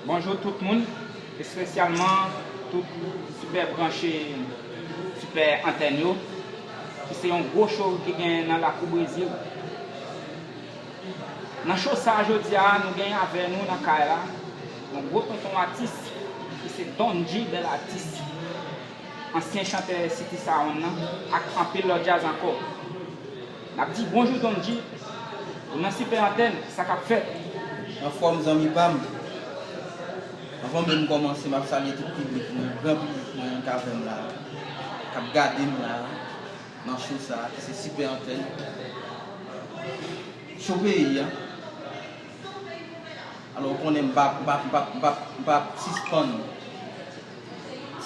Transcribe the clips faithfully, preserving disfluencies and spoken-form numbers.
Bonjou tout moun, espesyalman tout sipè branche, sipè antèn yo, ki se yon gwo cho ki gen nan lakou Brezil. Nan cho sa a jodi a, nou gen avè nou nan kay la yon gwo tonton atis ki se Don G, bèl atis, ansyen chantè City Sound nan, ak anpil lòt djaz ankò. N ap di bonjou Don G, ou nan sipè antèn, sa k ap fèt? Anfòm zanmi pa m. Anvan menm kòmanse, m ap salye tout piblik mwen, gran piblik mwen k avè m la, k ap gade m la, nan cho sa a, ki se sipè antèn. Cho peyi a. Alò, ou konnen m p ap, m p ap, m p ap, m p ap, m p ap sispann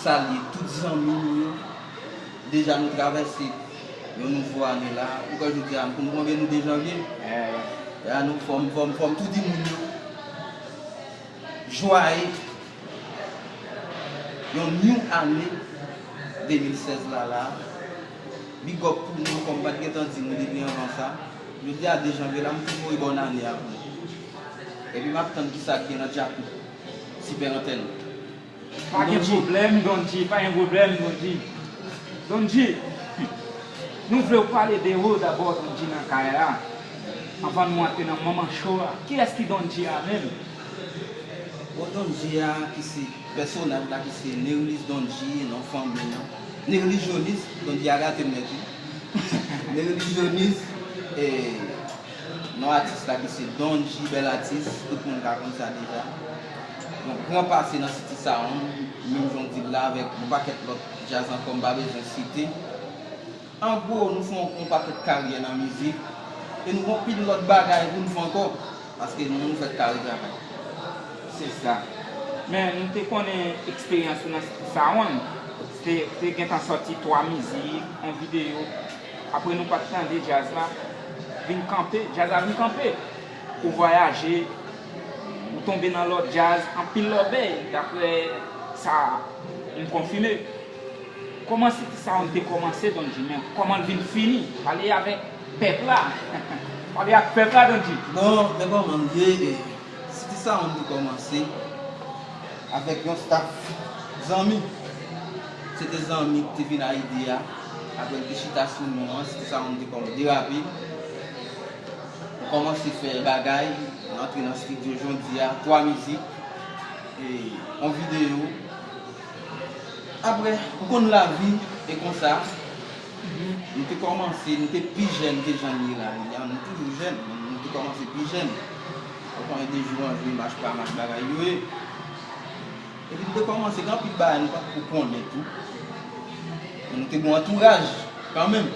salye tout zanmi nou yo. Deja nou travèse yon nouvo ane la. Ou kwè jodi a, m konn konbyen nou de janvye? Ya, nou fò m, fò m, fò m tou di moun yo. Jwaye yon new ane de mil sèz la la. Big up pou nou, kòm m pa t gentan di nou depi anvan sa. Jodi a de janvye la, m tou voye bòn ane a pou nou. Epi m ap tann kisa k gen nan djakout sipè antèn. Pa gen pwoblèm, Don G, pa gen pwoblèm, Don G. Don G, nou vle w pale de ou dabò, Don G, nan kay la. Anvan nou antre nan manman cho a, kiyès ki Don G a menm? Bon, Don G a, ki se pèsonaj la, ki se Nerilis Don G, non fanmi an. Nerilis Jonis, Don G a gate m nèt, wi. Nerilis Jonis, e, non atis la, ki se Don G, bèl atis, tout moun ka konn sa deja. Yon gran pase nan City Sound, menm jan w di l la, avèk yon pakèt lòt djaz ankò, m pa bezwen site. An gwo, nou fè yon, yon pakèt karyè nan mizik, e nou gon pil lòt bagay pou n fè ankò, paske nou, nou fèk kare travay. Se sa. Men, nou te konnen eksperyans ou nan City Sound, te, te gentan sòti twa mizik, yon videyo. Apre nou pa t tande djaz la, vin kanpe, djaz la vin kanpe. Ou vwayaje, ou tonbe nan lòt djaz, anpil lòbèy, daprè sa m konfime. Kòman City Sound te kòmanse, Don G, men kòman l vin fini? Pale avèk pèp la. Pale ak pèp la, Don G. Bon, men kòman l ye, e, City Sound te kòmanse avèk yon staff zanmi. Se te zanmi ki te vin ak ide a. Apre l te chita sou nou an, City Sound te kòm derape. Nou kòmanse fè bagay, nou antre nan estidyo jodi a, twa mizik, e, yon videyo. Apre, ou konn lavi, e konsa, nou te kòmanse, nou te pi jèn ke jan n ye la. Nou toujou jèn, men nou te kòmanse pi jèn. Ou konnen de jou an jou, mach pa mach bagay yo ye. Epi nou te kòmanse gen anpil bagay nou pa t ko konnen tou. Men nou te gen yon antouraj kanmenm.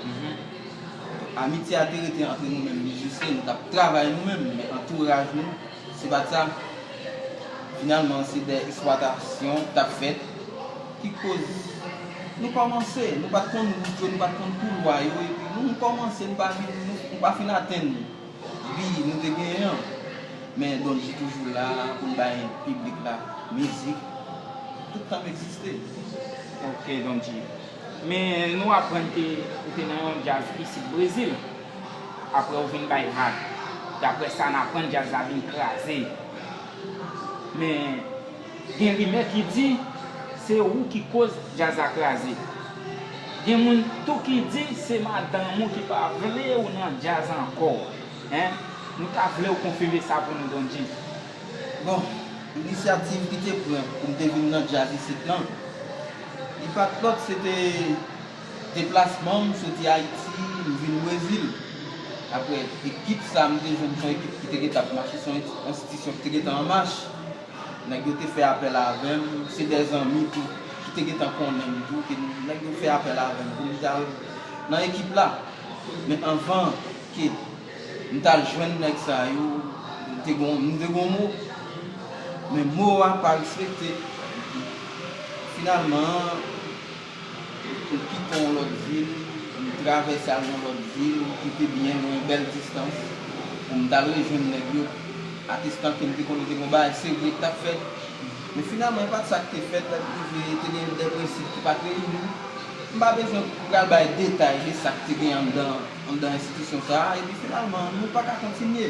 Amitye a te rete antre nou menm mizisyen, nou t ap travay nou menm, men antouraj nou, se pa t sa. Finalman, se de eksplwatasyon k t ap fèt ki koz nou kòmanse, nou pa t konn wout yo, nou pa t konn koulwa yo, epi nou, nou kòmanse, nou pa vin, nou, nou pa fin atenn bi nou te genyen an. Men Don G toujou la pou n bay piblik la mizik. Tout tan m egziste. Ok, Don G. Men nou aprann ke ou te nan yon djaz isit Brezil. Apre ou vin bay vag. Daprè sa n aprann, djaz la vin kraze. Men gen rimè ki di se ou ki koz djaz la kraze. Gen moun tou ki di se madanm ou ki pa vle ou nan djaz ankò. Hein? Nou ta vle w konfime sa pou nou, Don G. Bon, inisyativ ki te pran pou m te vin nan djaz isit lan, li pa t lòt, se te deplasman m soti Ayiti, m vin Brezil. Apre, ekip sa a, m te jwenn se yon ekip ki te gentan ap mache, se yon enstitisyon ki te gentan an mach. Nèg yo te fè apèl avè m, se de zanmi tou, ki te gentan konnen m tou, ke nèg yo fè apèl avè m pou m t al nan ekip la. Men anvan ke m t al jwenn nèg sa yo, m te gon, m te gon mo. Men mo a pa respekte. Finalman, m kite yon lòt vil, m travèse al nan lòt vil, m kite byen lwen, bèl distans, pou m t al rejwenn nèg yo. Atestan ke m te konnen te gon bagay serye k t ap fèt. Men finalman, e pa t sa k te fèt, lè m rive, te gen de prensip ki pa t reyini. M pa bezwen pral bay detay de sa k te gen anndan, anndan enstitisyon sa a, epi finalman, nou pa ka kontinye.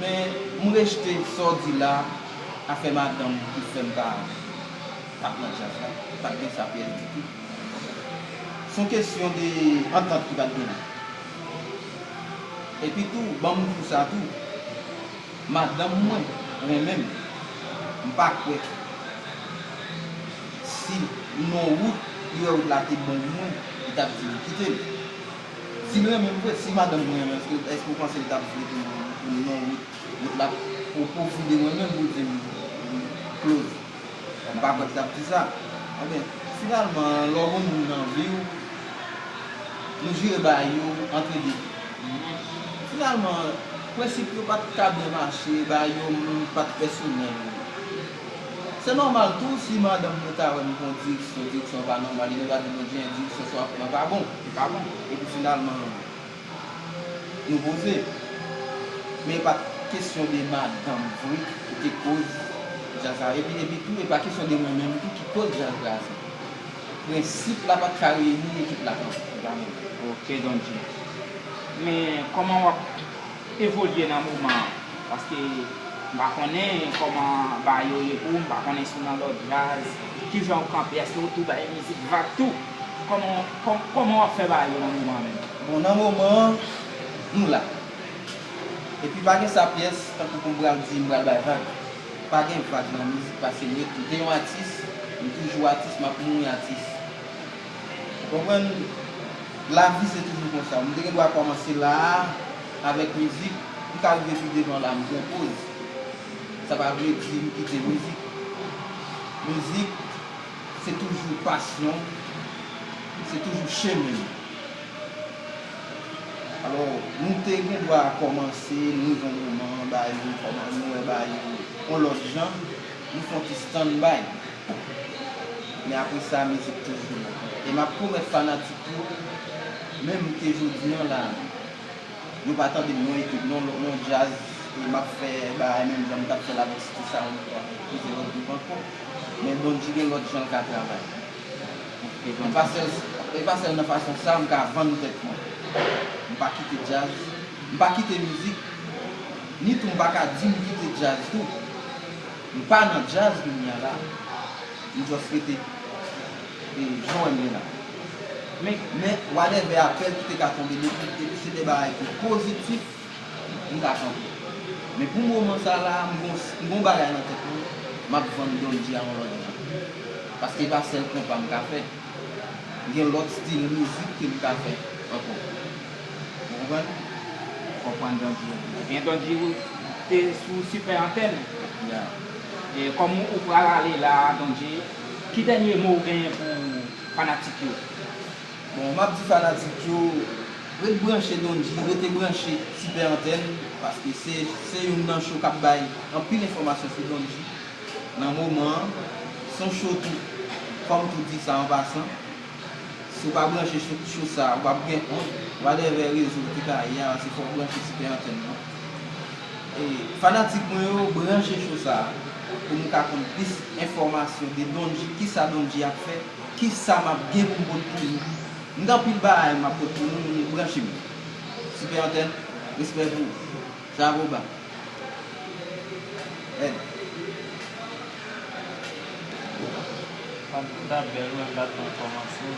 Men, m rejte sa w di la, Afè madanm ki fè m pa, pa t nan djaz la. Pa t gen sa pyès ditou. Se yon kesyon de antant ki pa t gen la. Epi tou, ban m di w sa tou, madanm mwen renmen m. M pa kwè si m nan wout, li wè wout la te bon pou mwen, li t ap di m kite m. Si l renmen m vre, si madanm mwen renmen m, èske, èske w panse li t ap vle pou m, pou m nan wout, wout la pou pwofite mwen menm pou l di m close? M pa kwè l t ap di sa. Ebyen, finalman, lè w gen moun nan vi w, nou jere bagay yo antre de. Finalman, prensip yo pa t ka byen mache, bagay yo pa t pèsonèl. Se nòmal tou si madanm mwen ta wè m pran direksyon, direksyon pa nòmal, li gentan di mwen gen direksyon sa w ap fè an pa bon. Li pa bon. Epi finalman, nou poze. Men e pa t kesyon de madanm vre ki te koz djaz la. Epi, epi tou, e pa kesyon de mwen menm tou ki koz djaz la. Prensip la pa t ka reyini ekip la kanpe. Ok, Don G. Men kòman w ap evolye nan moman an? Paske m pa konnen kòman bagay yo ye pou ou, m pa konnen si w nan lòt djaz. Kijan w kanpe? Èske w tou bay mizik vag tou? Kòman, kòm-, kòman w ap fè bagay yo nan moman an menm? Bon, nan moman an, nou la. Epi pa gen sa pyès, tankou pou m pral di, m pral bay vag. Pa gen vag nan mizik, paske m ret, m te yon atis, m toujou atis, m ap mouri atis. Ou konprann? Lavi se toujou konsa. M te gen dwa kòmanse la a, avèk mizik, m ka rive pi devan la, m pran poz. Sa pa vle di m kite mizik. Mizik, se toujou pasyon, se toujou chemen m. Alò, nou te gen dwa kòmanse, nou rive yon moman, bagay yo kòman-, nou wè bagay yo yon lòt jan, nou fè yon ti stand by. Men apre sa, mizik toujou la. E m ap pwomèt fanatik yo, menm ke jodi an la, yo pa tande m nan ekip, non, non, djaz, e m ap fè bagay menm jan m t ap fè l avèk City Sound, plizyè lòt gwoup ankò. Men Don G gen lòt jan l ka travay. E pa sèl, e pa sèl nan fason sa m ka vann tèt mwen. M pa kite djaz, m pa kite mizik, ni tou m pa ka di m kite djaz tou. M pa nan djaz kounye a la. M just rete, e, jan w wè m ye la. Men, men, whatever apèl ki te ka tonbe, depi, depi se de bagay ki pozitif, m ka kanpe. Men pou moman sa la, m gon, m gon bagay nan tèt mwen, m ap vann Don G a yon lòt jan. Paske e pa sèl konpa m ka fè. Gen lòt stil mizik ke m ka fè ankò. Ou konprann? Konprann Don G. Ebyen, Don G, ou te sou Super Antenne. Ya. E kòm ou pral ale la, Don G, ki dènye mo ou genyen pou fanatik yo? Bon, m ap di fanatik yo, ret branche Don G, rete branche Super Antenne, paske se, se youn nan show k ap bay anpil enfòmasyon sou Don G nan moman an. Se yon show tou, fò m tou di sa an pasan, si w pa branche show, show sa, w ap gen ont, whatever rezo w te ka ye a, se fò w branche Super Antenne nan. E fanatik mwen yo, branche show sa pou nou ka konn plis enfòmasyon de Don G, kisa Don G ap fè, kisa m ap gen pou m pot pou nou. M gen anpil bagay m ap pot pou nou, nou branche m. Super Antenne, respè pou ou. Chapo ba. Èd. Sa bèl, men dat mwen kòmanse.